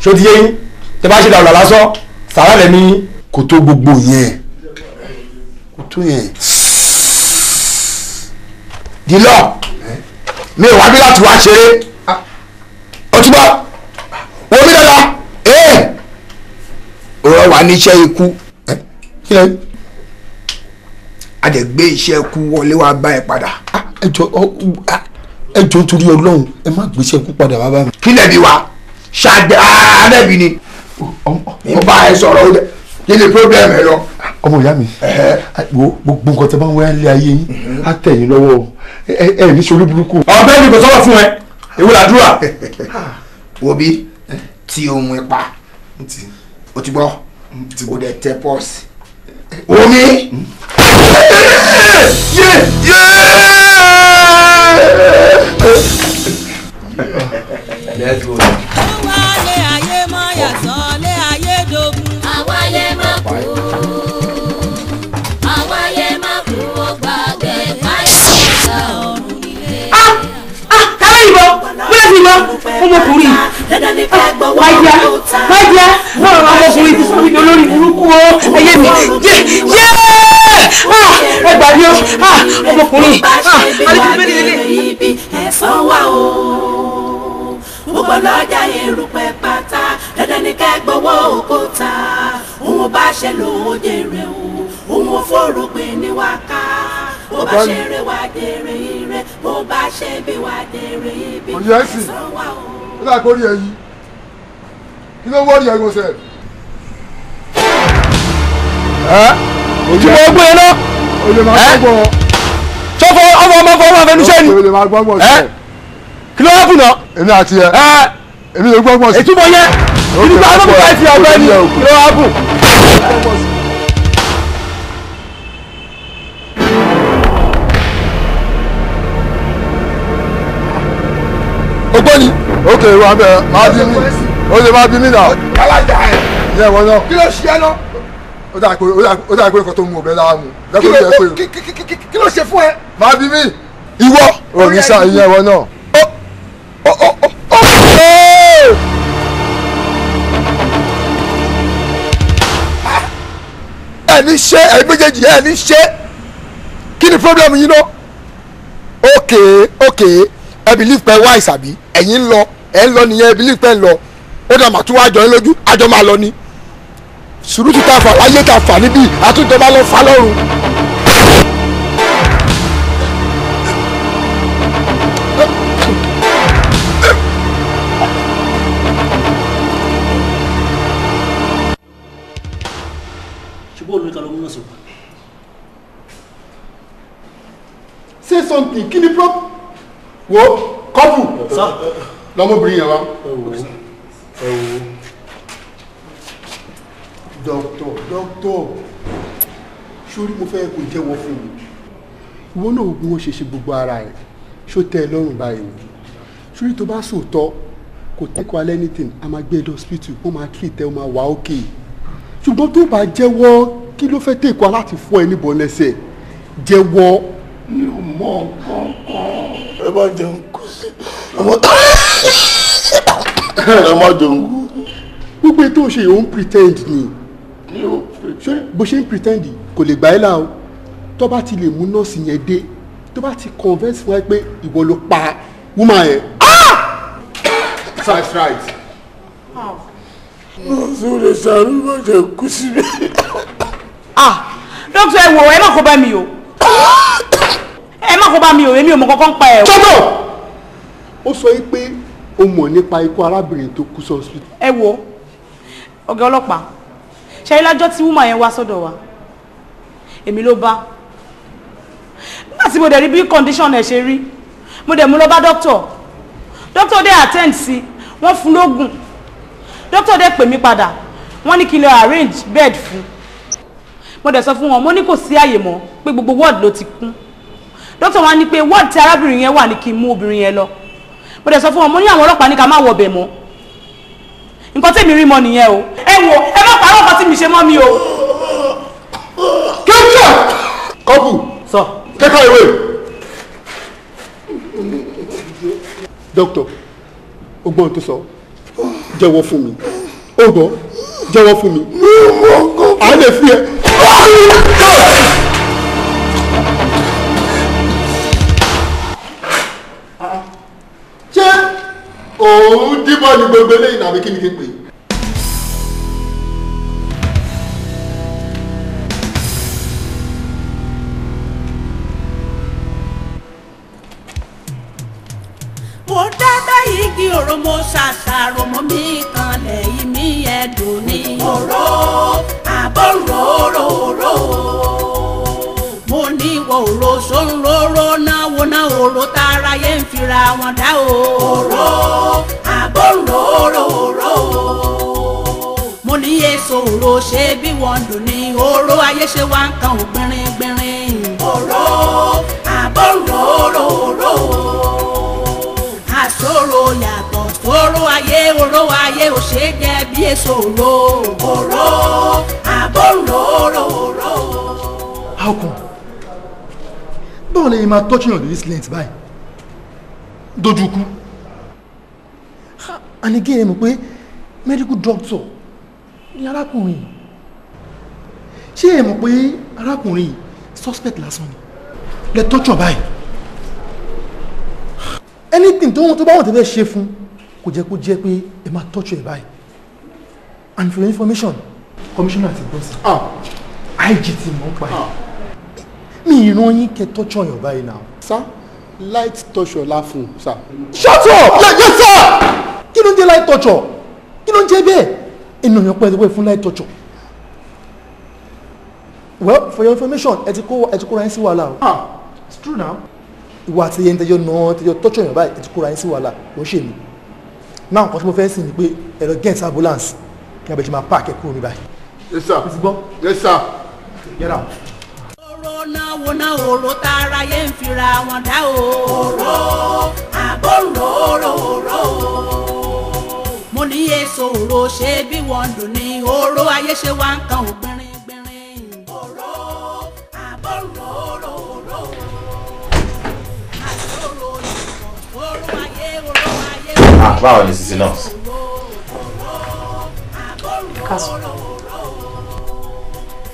Ṣó ti yé yín? Tẹ bá ṣe dàrú lásán, sàrà lẹ́mí. Kò tó gbogbo yẹn. Kò tó yẹn. Dìlọ, mi ò wá bí láti wá ṣeré. O ti bọ́, wo mi dada, ọ̀rọ̀ wà ní iṣẹ́ ikú. A dẹ̀ gbé iṣẹ́ ikú wọlé wá bá ẹ padà. Ẹ jọ̀ọ́ nítorí Ọlọ́run, ẹ má gbé iṣẹ́ ikú padà wá bá mi. Kí lẹ̀bi wa? Ṣáàgbé àádẹ́bi ni. Mo bá ẹ sọ̀rọ̀ ó dẹ̀ kí ni problem ẹ lọ. Ọmọ ìyá mi, wo gbogbo nǹkan tẹ bá ń wá ilé ayé yín, á tẹ̀ yín lọ́wọ́ ẹ ní sori burúkú. Ọ̀gbẹ́ni kò sọ̀rọ̀ fún ẹ, èwo làdúrà. Wo bí tí ohun ipa o ti gbọ́ o dẹ̀ tẹ pọ́ọ̀sì. Omi. Yé yé. Let's go. Wálé ayé mọ́ yàtọ̀ lé ayé dogun. Àwáyé má kú. Àwáyé má kú ó gbàgbé káyọ̀ ọ̀gá ọ̀run nílé. Kálẹ̀ ìbọn, bóyá ti lọ, ọmọkùnrin. Wáyà, wáyà, ọmọkùnrin ti sọ mí olórí burúkú o, ẹyẹ mi, yé, yé, ẹ gbà mí o, ọmọkùnrin, ibi ẹ̀san wà o. Gbogbo lọ́jà erùpẹ̀ pátá, dandan ní kẹ́ gbowó òkúta. Òun bá ṣe lòun jèrè o, òun ò fòrùgbìn ní wáká. Bó bá ṣe eré wá jèrè ire, bó bá ṣe bí wá jèrè ibi ẹ̀san wà o. Ó dà kó rí ẹ yìí. Kí ló ń wọ́ọ̀rì ẹ̀ gbọ́sẹ̀? Ojú mo gbé e náà. O lè máa gbọ́. Sọ́fọ́ ọmọ ọmọ fọwọ́ àfẹnusẹ́ ni. O lè máa gbọ́ gbọ́ sí. Kí ló wá fún náà? Èmi àti ẹ. Èmi lè gbọ́ gbọ́ sí. Ètúbọ̀ yẹn. Ìdúgbò àwọn ọmọ ìfì ọ̀gbẹ́ni. Kí ló wá fún? Ògbóni. Ok, wà bẹ́ẹ̀ máa bí mi. O lè máa bí mi náà. Alájà ẹ̀. Ìyá ìwọ náà. Kí ló ṣe ẹ́ náà? Ó dà pé nǹkan tó mú ọbẹ̀ lára mu. Kí ló ṣe fún ẹ? Máa bí mi. Ìwọ. O ní sá ìyá ìwọ náà. Ẹ ní ṣe ẹ méjèèjì ẹ ní ṣe. Kí ni problem yín náà? Ok ok ẹ believe pé wise àbí ẹ̀yin ń lọ ẹ̀ ń lọ nìyẹn ẹ believe pé ń lọ ó dà mà tún wá jọ yín lójú àjọ máa lọ ni sùúrù tá a fà láyé tá a fà níbí àtúntò máa lọ fà lọ́run. Ṣùgbọ́n olórí kan ló mú náà sọ. Say something, kí ni prop? Wo kọ́pù lọmọbìnrin yẹn wá. Dọ́kítọ̀ dọ́kítọ̀ sórí mo fẹ́ kó jẹ́wọ́ fún mi. Ìwọ náà bí wọ́n ṣe ṣe gbogbo ara ẹ̀ ṣó tẹ́ ẹ lọ́rùn báyìí ni. Sórí tó bá sòótọ́ kò tẹ́kọ̀ alẹ́ anything a máa gbé ẹ lọ hospital wọ́n máa treat ẹ ó máa wà okay. Ṣùgbọ́n tó bá jẹ́wọ́ kí ló fẹ́ tẹ̀kọ́ láti fọ́ ẹ níbọn lẹ́sẹ̀ jẹ́wọ́. Mi ò mọ nǹkan kan. Ẹ má jẹun kú sí. Ẹ má jẹun kú. Gbogbo ètò òṣè yìí ó ń pretend ni. Ṣé bó ṣe ń pretend kò lè gbà ẹ́ là o. Tó bá ti lè mú nọ́ọ̀sì yẹn dé, tó bá ti convince fún ẹ pé ìwọ ló pa woman yẹn. That's right. Nọ́ọ̀sì ò lè ṣàánú má jẹun kú síbi. Dókítà ẹ wò ẹ má kó bá mi o. Ẹ má kó bá mi o, èmi ò mọ kankan pa ẹ o. Sọ́dọ̀! Ó sọ yìí pé o mọ̀ nípa ikú arábìnrin tó kú sí hospital. Ẹ wo ọ̀gá ọlọ́pàá, ṣe é lájọ́ tí woman yẹn wá sọ́dọ̀ wa, èmi ló bá. Nígbà tí mo dẹ̀ rí bí condition ẹ̀ ṣe rí, mo dẹ̀ mú lọ bá dókítà. Dókítà dẹ̀ attend sí, wọ́n fún lóògùn. Dókítà dẹ̀ pè mí padà, wọ́n ní kí n lọ arrange bed fún. Mo dẹ̀ sọ fún wọn, mo ní kò sí àyè mọ́ pé gbogbo ward ló ti kún. Dókítà wa ní pé ward tí arábìnrin yẹn wà ní kí n mú obìnrin yẹn lọ. Mo dẹ̀ sọ fún wọn, mo ní àwọn ọlọ́pàá ní ká má wọbẹ̀ mọ́. Nǹkan tèmi rí mọ́ nìyẹn o. Ẹ wo ẹ má parọ́ nǹkan tí mi ṣe mọ́ mi o. Kẹ́kẹ́ kọ́pù sọ kẹ́kẹ́ ìwé. Dókítà o gbọ́n tó sọ. Jẹ́wọ́ fún mi. Ó gbọ́, jẹ́wọ́ fún mi. À lè fi ẹ. Ṣé òun díbọ́n ni gbogbo eléyìí nàbí kí ni kí n pè é? Mo dábẹ́ igi òrò, mo ṣàṣàrò, mo mí kanlẹ̀ ìmí ẹ̀dùn ní. Òró àbọ̀ròròrò mo ní wọ òró sóńróró náwó náà òró tara yé ń fira wọn dá o. Òró àbọ̀ròròrò mo ní èso òró ṣe bí wọ́n dùn ní òró ayé ṣe wá ń kan ògbìnrin gbìnrin. Òró àbọ̀ròròrò àsòrò yàtọ̀ sóró ayé oró ayé ò ṣe jẹ bí èso òró òró àbọ̀ròròrò. How come? Báwo lè máa touching on this length báyìí? Dojú kú. And again, ẹ mọ̀ pé medical doctor ni arákùnrin yìí. Ṣé ẹ mọ̀ pé arákùnrin yìí suspect lásán ni? Lẹ torture báyìí. Anything tó bá wọ́n ti fẹ́ ṣe fún kò jẹ́ kó jẹ́ pé ẹ máa torture ẹ báyìí. And for your information, commissioner ti gbọ́ sí. IG ti mọ̀ ń pa ẹ̀. Mi ìran yín kẹ́ torture yàn báyìí now. Sir, light torture la fún, sir. Shut up! Yes, sir! Kí ló ń jẹ́ light torture? Kí ló ń jẹ́ bẹ́ẹ̀? Inú yàn pẹ́ fún light torture. Well, for your information, ẹ ti kóra yín sí wàhálà o. It's true now. Ìwà àti ẹni tẹjọ náà tẹjọ torture yàn báyìí, ẹ ti kóra yín sí wàhálà, kò ń ṣe mí. Now, nǹkan tí mo fẹ́ sìn ni pé ẹ lọ get ambulance kí abẹ́jọ́ máa park ẹ kúrò ní báyìí. Yes, sir. Yes, sir. Get out. Òró náwó náà òró tara yé ń fira wọn dá o. Òró àbọ̀ròròrò mo ní èso òró ṣe bí wọ́n dùn ní òró ayé ṣe wá ń kan ògbìnrin gbìnrin. Òró àbọ̀ròròrò àsòrò ìtàn òró ayé òró ayé. Báwo ni sisi nurse?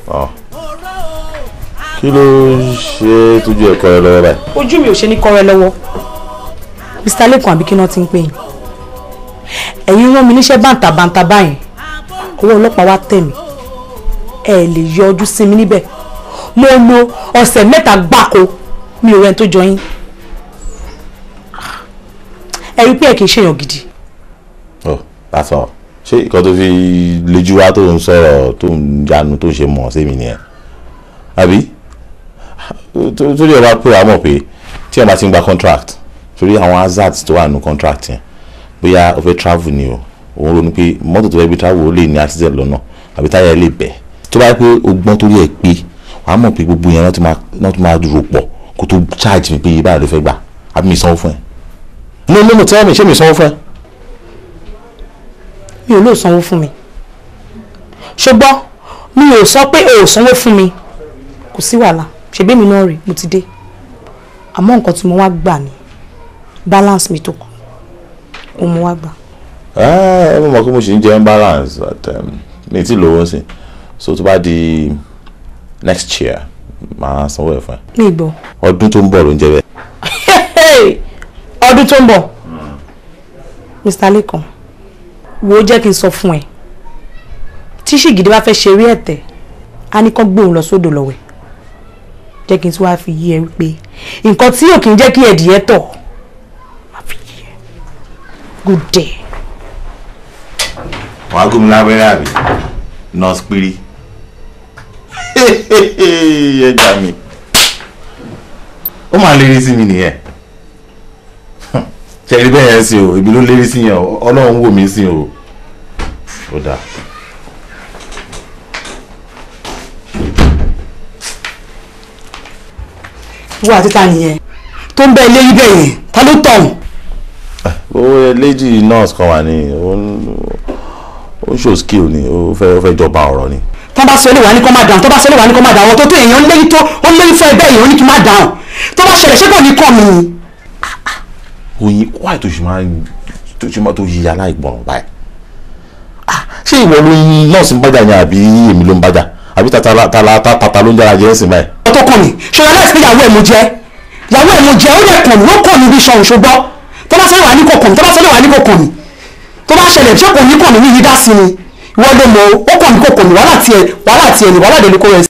Oh. Kí ló ń ṣe tójú ẹ̀ kọrẹ lọ́wọ́ báyìí? Ojú mi ò ṣe ní kọrẹ lọ́wọ́. Mr. Lekan àbí kí náà ti ń pè yín. Ẹ̀yin rán mi níṣẹ́ bàǹtàbàǹtà báyìí. Ọwọ́ ọlọ́pàá wá tẹ̀ mí. Ẹ lè yọ ojú sí mi níbẹ̀. Mo lo ọ̀sẹ̀ mẹ́ta gbáko mi ò rẹ́ni tó jọ yín. Ẹ rí pé ẹ kì í ṣèyàn gidi. Oh, that's all. Ṣé ìkan tó fi lejú wá tó ń sọ̀rọ̀ tó ń jánu tó ń ṣe mọ̀ sí mi nìyẹn? Àbí? Torí ẹ bá pè wá mọ̀ pé tí ẹ bá ti ń gba contract, torí àwọn hazards tó wà nínú contract yẹn, bóyá o fẹ́ travel ni o, òun ronú pé mọ́tò tó fẹ́ gbé travel ó lè ní accident lọ́nà àbí táyà ẹ lè bẹ̀. Tó bá yẹ pé o gbọ́n torí ẹ pé wàá mọ̀ pé gbogbo yẹn náà ti máa rò pọ̀ kó tó charge mi pé iye báyìí ló fẹ́ gbà, àbí mi sanwó fún ẹ. No, no, no, tell me, ṣé mi sanwó fún ẹ? Mi ò lóò sanwó fún mi, ṣùgbọ́n mi ò sọ pé o ò sanwó fún mi, kò sí wàhálà, ṣèbí mi náà rè mo ti dé, àmọ́ nǹkan tí mo wá gbà ni balance mi tó kù ó mo wá gbà. Ẹ mo mọ̀ pé mo ṣì ń jẹun balance, but mi ti lówó sí, so tó bá di next year màá sanwó ẹ̀ fún ẹ. Mi gbọ́. Ọdún tó ń bọ̀ ló ń jẹ bẹ́ẹ̀. Ọdún tó ń bọ̀ Mr. Lekan, wo jẹ́ kí n sọ fún ẹ, tí ṣìgìdì bá fẹ́ ṣe rí ẹ̀tẹ̀ á ní kán gbóhùn lọ sódò lọ́wẹ̀, jẹ́ kí n tún wá fi yí ẹ wípé nǹkan tí yóò kí n jẹ́ kí ẹ̀dìyẹ tọ̀ má fi yí ẹ. Good day. Wàá gómìnà lábẹ́rẹ́ àbí nurse pírí ẹ gbà mí, ó máa lérí sí mi nìyẹn. Ṣe rí bẹ́ẹ̀ yẹn sí o, ibi ló lérí sí yẹn o, Ọlọ́run wò mí sí o, ó dáa. Wọ́n àti ta nìyẹn tó ń bẹ ilé yí bẹ́ẹ̀ yẹn, ta ló tọ̀hún? Ó lady nurse kan wà ní ó ń show skill ni, ó fẹ́ jọba ọ̀rọ̀ ni. Tó bá sọ ilé wa ní kó má dáhùn, tó bá sọ ilé wa ní kó má dáhùn, àwọn tó tó èèyàn léyìí tó ó léyìí fún ẹgbẹ́ èèyàn ó ní kí má dáhùn, tó bá ṣẹlẹ̀ ṣé kò ní kọ́ mi. Oyin wáyé tó ṣe máa tó ṣe máa tó yí aláìgbọràn báyìí, Ṣé ìwọ ló ń nọ́ọ̀sì ń bájà ni àbí èmi ló ń bájà? Àbí tata ló ń jára jẹ́ ẹ̀sìn báyìí? Ọ̀tọ̀ kàn mí, ṣọlá láti pé ìyàwó ẹ̀ mo jẹ́. Ìyàwó ẹ̀ mo jẹ́, ó dẹ̀ kàn mí, ó kàn mí bí ṣan òṣogbọ́. Tó bá sọ́dọ̀ wà ní kò kàn mí, tó bá sọ́dọ̀ wà ní kò kàn mí. Tó bá ṣẹlẹ̀ ṣé kò ní kàn mí ní yídá sí ni. Ìwọ ló mọ̀ ó kàn mí kò kàn mí, wàhálà tiẹ̀ ni wàhálà dẹ̀ ló kó rẹ̀ sí.